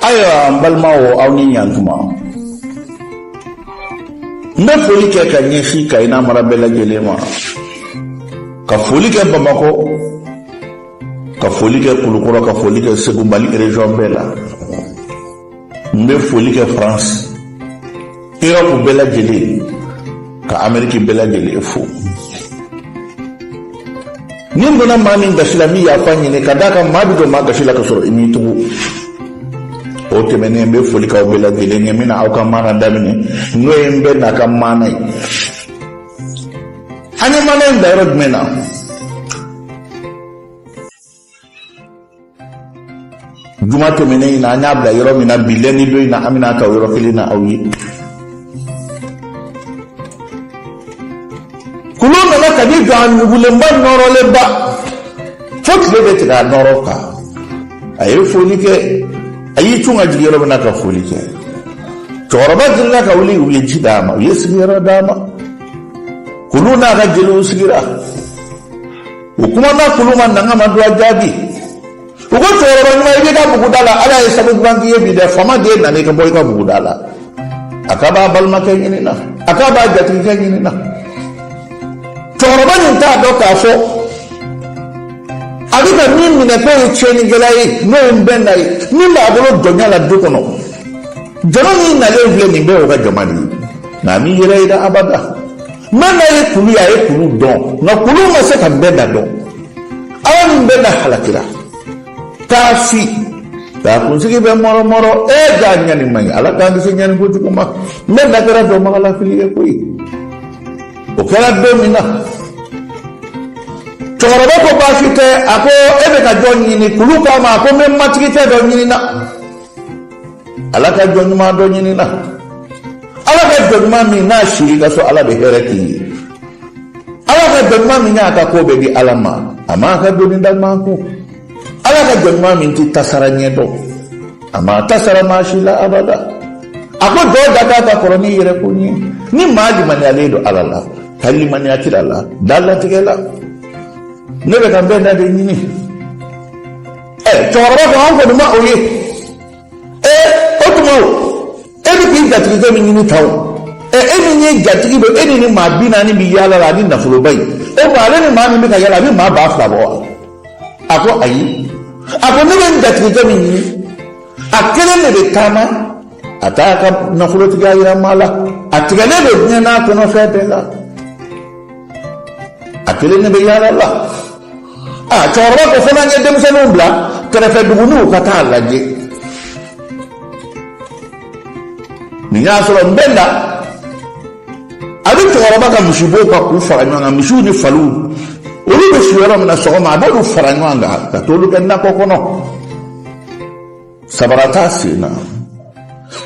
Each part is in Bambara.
Ayiwa, n balimaw, aw ni ɲantuma. N bɛ foli kɛ ka ɲɛsin Kayina mara bɛɛ lajɛlen ma, ka foli kɛ Bamakɔ, ka foli kɛ Kulukɔrɔ, ka foli kɛ Segu, Mali région bɛɛ la. N bɛ foli kɛ France, Europe bɛɛ lajɛlen, ka Amérique bɛɛ lajɛlen fo. Ni n donna maa min gasi la, n bɛ yafa ɲini, ka d'a kan maa bɛ don maa gasi la ka sɔrɔ i m'i tugu. O tɛmɛnen, n bɛ foli k'aw bɛɛ lajɛlen ye. N bɛna aw ka maana daminɛ, n'o ye n bɛ n'a ka maana ye. An ye maana in bila yɔrɔ jumɛn na? Juma tɛmɛnen in na, an y'a bila yɔrɔ min na, bi lundi don in na, an bɛna ta o yɔrɔ kelen na aw ye. Kulu nana ka n'i jɔ, a ɲugulenba, nɔrɔlenba, fo tile bɛ tigɛ a nɔrɔ kan. A ye foli kɛ, a y'i cun ka jigin yɔrɔ min na ka foli kɛ, cɛkɔrɔba girinna ka wuli. U ye ji d'a ma, u ye sigiyɔrɔ d'a ma. Kulu n'a ka jeliw sigira, u kumana kulu ma, nanga ma don a jaabi. U ko: cɛkɔrɔba ɲuman, i b'i ka buguda la, Ala ye sabu ɲuman k'i ye bi dɛ. Faama den nana i ka bɔ i ka buguda la, a k'a b'a balimakɛ ɲini na, a k'a b'a jatigikɛ ɲini na. Cɛkɔrɔba nin t'a dɔn k'a fɔ a bɛ ka min minɛ k'o ye tiɲɛnikɛla ye, n'o ye Nbɛnda ye, min b'a bolo jɔnya la du kɔnɔ. Jama min nalen filɛ nin bɛɛ y'o ka jama de ye, nka a m'i yɛrɛ yira abada. Nbɛnda ye kulu ye, a ye kulu dɔn, nka kulu ma se ka Nbɛnda dɔn. Ala ni Nbɛnda halakira k'a fi k'a kunsigi bɛ mɔrɔmɔrɔ. E ja, ɲani man ɲi, Ala k'an kisi ɲani kojugu ma. Nbɛnda kɛra dɔnbagalafili ye koyi. O kɛra don min na, cɛkɔrɔba ko baasi tɛ. A ko e bɛ ka jɔn ɲini? Kulu k'a ma, a ko n bɛ matigikɛ dɔ ɲini na, Ala ka jɔn ɲuman dɔ ɲini na. Ala ka jɔn ɲuman min n'a sigi ka so, Ala bɛ hɛrɛ k'i ye. Ala ka jɔn ɲuman min y'a ka ko bɛɛ di Ala ma, a m'a ka doni da maa kun. Ala ka jɔn ɲuman min tɛ tasara ɲɛ dɔn, a ma tasara maa si la abada. A ko dɔw da k'a ka kɔrɔ n'i yɛrɛ ko ye. Ni maa limaniyalen don Ala la, ka limaniya kira la, da latigɛ la, ne bɛ ka Nbɛnda de ɲini. Ɛ, cɛkɔrɔba ko an kɔni ma o ye. Ɛ, o tuma e bɛ k'i jatigikɛ min ɲini tan o, ɛ, e min ye jatigi don, e ni maa 40 bɛ yaala la ani nafoloba in, o tuma ale ni maa min bɛ ka yaala, a bɛ maa 2000 bɔ wa? A ko ayi. A ko ne bɛ n jatigikɛ min ɲini, a kelen de bɛ taama, a t'a ka nafolotigiya yira maa la, a tigɛlen don diɲɛ n'a kɔnɔfɛn bɛɛ la, a kelen de bɛ yaala la. A cɛkɔrɔba ko fo n'an ye denmisɛnninw bila kɛrɛfɛ duguniw ka taa lajɛ. Nin y'a sɔrɔ Nbɛnda a bɛ cɛkɔrɔba ka misibow ka k'u fara ɲɔgɔn kan, misiw ni faliw, olu bɛ si yɔrɔ min na sɔgɔma, a b'olu fara ɲɔgɔn kan ka t'olu kɛ nakɔ kɔnɔ. Sabara t'a sen na.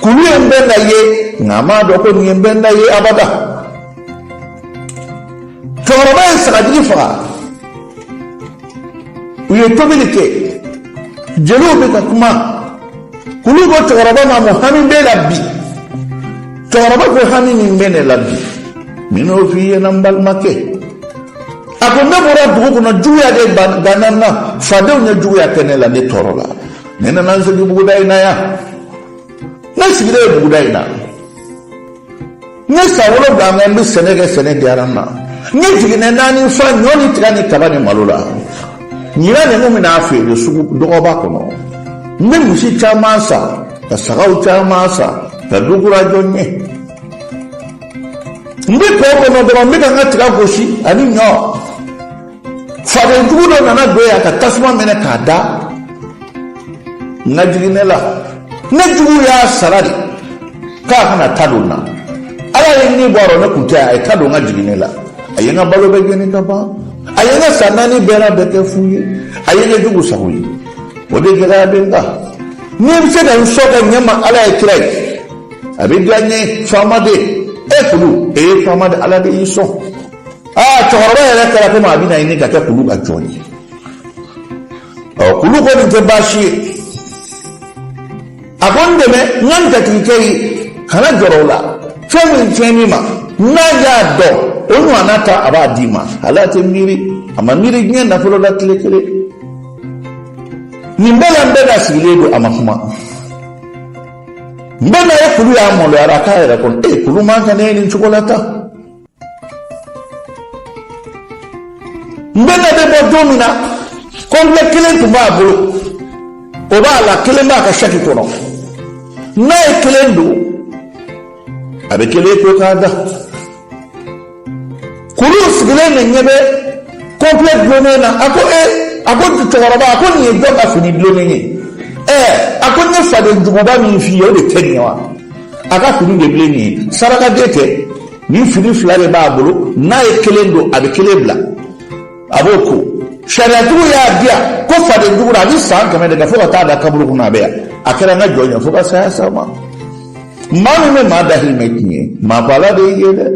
Kulu ye Nbɛnda ye, nka a m'a dɔn ko nin ye Nbɛnda ye abada. Cɛkɔrɔba ye sagajigi faga, u ye tobili kɛ, jeliw bɛ ka kuma. Kulu ko cɛkɔrɔba ma: mun hami b'e la bi? Cɛkɔrɔba ko hami min bɛ ne la bi, n bɛn'o f'i ɲɛna, n balimakɛ. A ko ne bɔra dugu kɔnɔ, juguya de ganna n na, fadenw ye juguya kɛ ne la, ne tɔɔrɔ la, ne nana n sigi buguda in na yan. Ne sigilen ye buguda in na, n ye san 7 kɛ, n bɛ sɛnɛ kɛ, sɛnɛ diyara n na. N ye jiginɛ naani fa ɲɔ ni tiga ni kaba ni malo la. Ɲinan nin ko bɛna a feere sugu dɔgɔba kɔnɔ. N bɛ misi caman san, ka sagaw caman san, ka du kura jɔ n ye. N bɛ kɔ kɔnɔ dɔrɔn, n bɛ ka n ka tiga gosi ani ɲɔ. Faden jugu dɔ nana don yan ka tasuma minɛ k'a da n ka jiginɛ la. Ne jugu y'a sara de k'a kana ta don n na. Ala ye ni bɔ a rɔ, ne kun tɛ. A ye ta don n ka jiginɛ la, a ye n ka balo bɛɛ jeni ka ban, a ye n ka san 4 bɛɛ la bɛɛ kɛ fu ye, a ye n kɛ jugu sago ye. O de gɛlɛya bɛ n kan. N'i bɛ se ka n sɔn ka ɲɛ ma, Ala ye kira ye, a bɛ diya n ye. Faama de e kulu, e ye faama de, Ala de y'i sɔn. Aa, cɛkɔrɔba yɛrɛ kɛra komi a bɛna ɲini ka kɛ kulu ka jɔn ye. Ɔ, kulu ko nin tɛ baasi ye. A ko n dɛmɛ, n ka n jatigikɛ ye, kana jɔrɔ o la. Fɛn min tiɲɛn'i ma, n'a y'a dɔn o ɲɔgɔnna ta, a b'a d'i ma. Ale tɛ miiri, a ma miiri diɲɛ nafolo la tile kelen. Nin bɛɛ la, n bɛɛ la sigilen don, a ma kuma. Nbɛnda ye kulu y'a maloyara a k'a yɛrɛ kɔnɔ e kulu man ka ne ye nin cogo la tan. Nbɛnda bɛ bɔ don min na, kɔnpilɛ kelen tun b'a bolo, o b'a la, kelen b'a ka saki kɔnɔ. N'a ye kelen don, a bɛ kelen ko k'a da. Kulu sigilen de ɲɛ bɛ kɔnpilɛ dulonnen na. A ko e, a ko cɛkɔrɔba, a ko nin ye jɔn ka fini dulonnen ye? Ɛɛ, a ko n ye faden juguba min f'i ye, o de tɛ nin ye wa? A ka fini de filɛ nin ye, sarakaden tɛ. Nin fini fila de b'a bolo, n'a ye kelen don, a bɛ kelen bila, a b'o ko. Sariyatigiw y'a di yan ko faden jugu la, a bɛ san 100 de kɛ fo ka taa da kaburu kɔnɔ. A bɛ yan, a kɛra n ka jɔn ye fo ka saya s'a ma. Maa min bɛ maa dahirimɛ tiɲɛ, maa ko ala de y'i ye dɛ.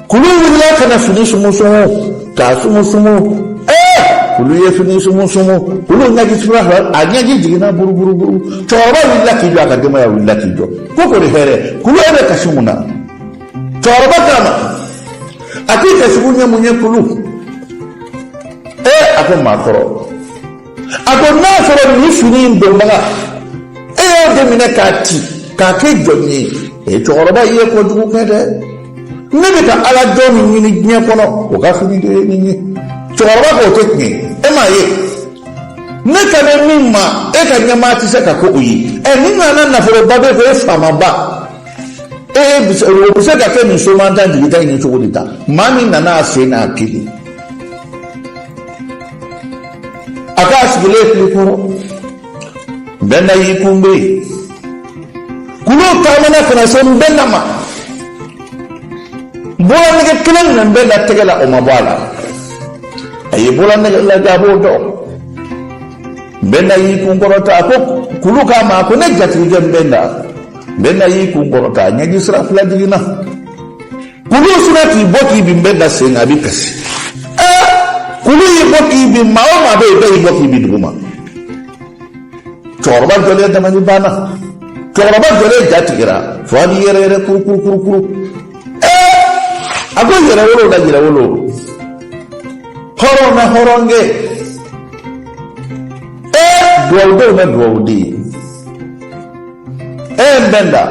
Kulu wulila ka na fini sumusumu k'a sumusumu. Ɛɛ, kulu ye fini sumusumu, kulu ɲɛji sura a ɲɛji jiginna buruburuburu. Cɛkɔrɔba wulila k'i jɔ, a ka denbaya wulila k'i jɔ ko kɔni hɛrɛ. Kulu, e bɛ kasi mun na? Cɛkɔrɔba k'a ma, a k'i kasikun ye mun ye kulu? Ee, a ko maakɔrɔ, a ko n'a sɔrɔ nin fini in donbaga e y'o de minɛ k'a ci k'a kɛ jɔn ye. E cɛkɔrɔba, i ye kojugu kɛ dɛ. Ne bɛ ka ala jɔn min ɲini diɲɛ kɔnɔ, o ka fini de ye nin ye. Cɛkɔrɔba ko o tɛ tiɲɛ ye, e m'a ye ne ka bɛ min ma, e ka ɲɛmaa tɛ se ka ko o ye. Ɛ, nin ɲɔgɔnna nafoloba bɛ ko e faamaba e o bɛ se ka kɛ nin somantan jigita in ye cogo di? Ta maa min nana a sen n'a kelen, a k'a sigilen fili kɔrɔ, Nbɛnda y'i kun bɛ yen. Kulu taamana ka na se Nbɛnda ma, bololanɛgɛ kelen minɛ Nbɛnda tɛgɛ la, o ma bɔ a la. A ye bololanɛgɛ lajɛ, a b'o dɔn. Nbɛnda y'i kun kɔrɔta, a ko kulu k'a ma, a ko ne jatigikɛ Nbɛnda. Nbɛnda y'i kun kɔrɔta, a ɲɛji sira fila jiginna. Kulu sina k'i bɔ k'i bin Nbɛnda sen kan, a bɛ kasi. Ɛɛ, kulu y'i bɔ k'i bin, maa o maa bɛ yen, bɛɛ y'i bɔ k'i bin dugu ma. Cɛkɔrɔba jɔlen dabali banna, cɛkɔrɔba jɔlen ja tigɛra fo a b'i yɛrɛ yɛrɛ kuru kuru kuru kuru. Ɛɛ, a ko yɛrɛ wolo la yɛrɛ wolo, hɔrɔn na hɔrɔnkɛ, ɛɛ, duwawudenw na duwawuden. Ɛɛ, Nbɛnda,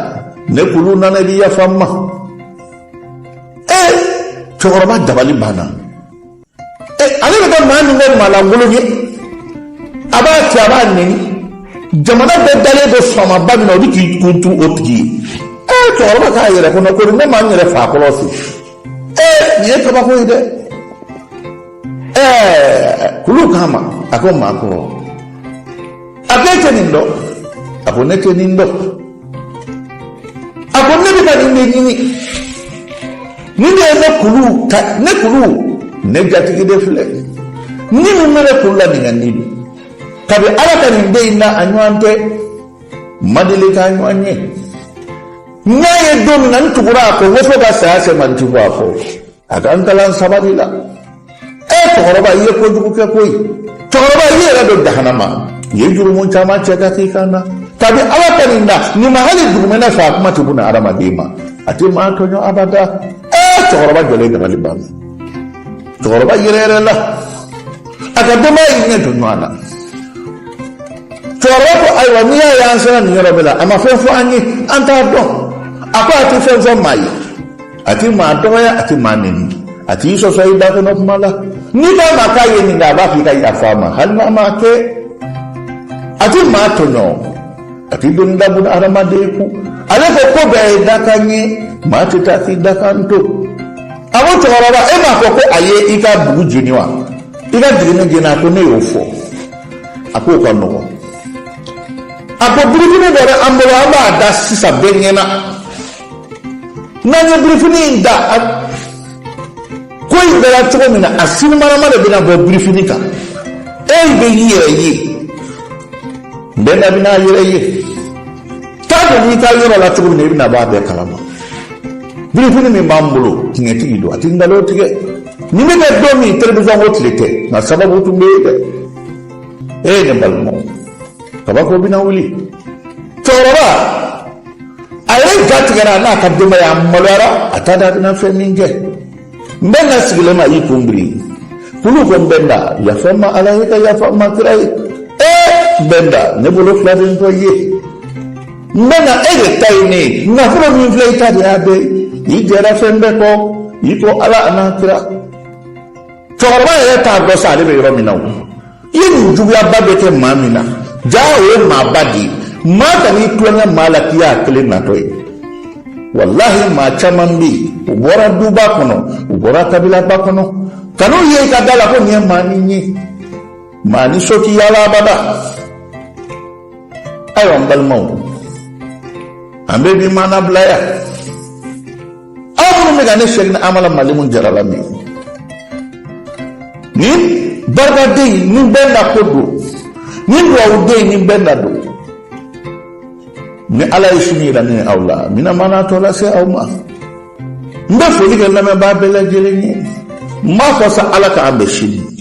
ne kulu nana, i bɛ yafa n ma. Ee, cɛkɔrɔba dabali banna. Ee, ale bɛ ka maa min kɛ maalankolon ye, a b'a cɛ, a b'a neni, jamana bɛɛ dalen don faamaba min na, o bɛ k'i kun tu o tigi ye. Ee, cɛkɔrɔba k'a yɛrɛ kɔnɔ ko ne ma n yɛrɛ fa kɔlɔsi. Ee, nin ye kabako ye dɛ. Ɛɛ, kulu k'a ma, a ko maa kɔrɔ, a ko e tɛ nin dɔn? A ko ne tɛ nin dɔn. A ko ne bɛ ka nin de ɲini, nin de ye ne kulu ta, ne kulu, ne jatigi de filɛ ni min bɛ ne kulu la, nin ka nin don. Kabi ala ka nin den in na, a ɲɔgɔn tɛ n ma deli k'a ɲɔgɔn ye. N y'a ye don min na, n tugura a kɔ, n ko fo ka saya se ma, n ti bɔ a kɔ. A ka n kalan sabali la. E cɛkɔrɔba, i ye kojugu kɛ koyi. Cɛkɔrɔba, i yɛrɛ don jahanama, i ye jurumu caman cɛ ka k'i kan na. Kabi ala ka nin da nin ma, hali dugumɛnɛ fɛ, a kuma tɛ buna adamaden ma, a tɛ maa tɔɲɔ abada. Ee, cɛkɔrɔba jɔlen dabali banna, cɛkɔrɔba yɛrɛ yɛrɛ la, a ka denbaya y'i ɲɛ jɔ ɲɔgɔn na. Cɛkɔrɔba ko ayiwa, n'i y'a ye an sera nin yɔrɔ min la, a ma fɛn fɔ an ye, an t'a dɔn. A ko a tɛ fɛn fɔ maa ye, a tɛ maa dɔgɔya, a tɛ maa neni, a t'i sɔsɔ i da kɔnɔ kuma la. N'i k'a ma k'a ye nin kɛ, a b'a fɔ i ka yafa a ma hali n'a m'a kɛ. A tɛ maa tɔɲɔ, a tɛ doni da buna hadamaden kun. Ale ko ko bɛɛ ye dakan ye, maa tɛ taa k'i dakan to. A ko cɛkɔrɔba, e m'a fɔ ko a ye i ka dugu jeni wa? I ka jiginni jeni? A ko ne y'o fɔ. A k'o ka nɔgɔn. A ko birifini dɔ bɛ an bolo, an b'a da sisan bɛɛ ɲɛna. N'an ye birifini in da, ko in kɛra cogo min na, a sinimanama de bɛna bɔ birifini kan. E bɛ y'i yɛrɛ ye, bɛɛ bɛna a yɛrɛ ye. Taa don i ka yɔrɔ la cogo min na, i bɛna bɔ a bɛɛ kalama. Birifini min b'an bolo, tiɲɛtigi don, a tɛ nkalon tigɛ. Nin bɛ kɛ don min, télévision ko tile tɛ, nka sababu tun bɛ yen dɛ. E ne balimaw, kabako bɛna wuli. Cɛkɔrɔba a yɛrɛ ja tigɛra, a n'a ka denbaya, a maloyara, a t'a dɔn a bɛna fɛn min kɛ. N bɛ na sigilen ma, y'i kun biri. Kulu ko n bɛ na yafa ma ala ye ka yafa ma kira ye. Ee, n bɛ na ne bolo fila de tɔ ye. N bɛ na e de ta ye ne ye. Nafolo min filɛ, i ta de y'a bɛɛ ye. I jɛra fɛn bɛɛ kɔ, i ko Ala an'a kira. Cɛkɔrɔba yɛrɛ t'a dɔn sa ale bɛ yɔrɔ min na. O i ye nin juguyaba bɛ kɛ maa min na, jaa o ye maaba de ye. Maa kan'i tulonkɛ maa la k'i y'a kelen natɔ ye. Walahi, maa caman bɛ yen, u bɔra duba kɔnɔ, u bɔra kabilaba kɔnɔ, kan'u ye i ka da la ko nin ye maa nin ye. Maa ni so t'i yaala abada. Ayiwa, n balimaw, an bɛ bi maana bila yan. Aw minnu bɛ ka ne Sɛkina Amala Malimu Jara lamɛn, nin barikaden ni bɛɛ na ko don, nin dugawuden ni bɛɛ na don. Ni Ala ye sini yira ne aw la, n bɛna maana tɔ lase aw ma. N bɛ foli kɛ lamɛnbaa bɛɛ lajɛlen ye. N b'a fɔ sa, Ala k'an bɛn sini.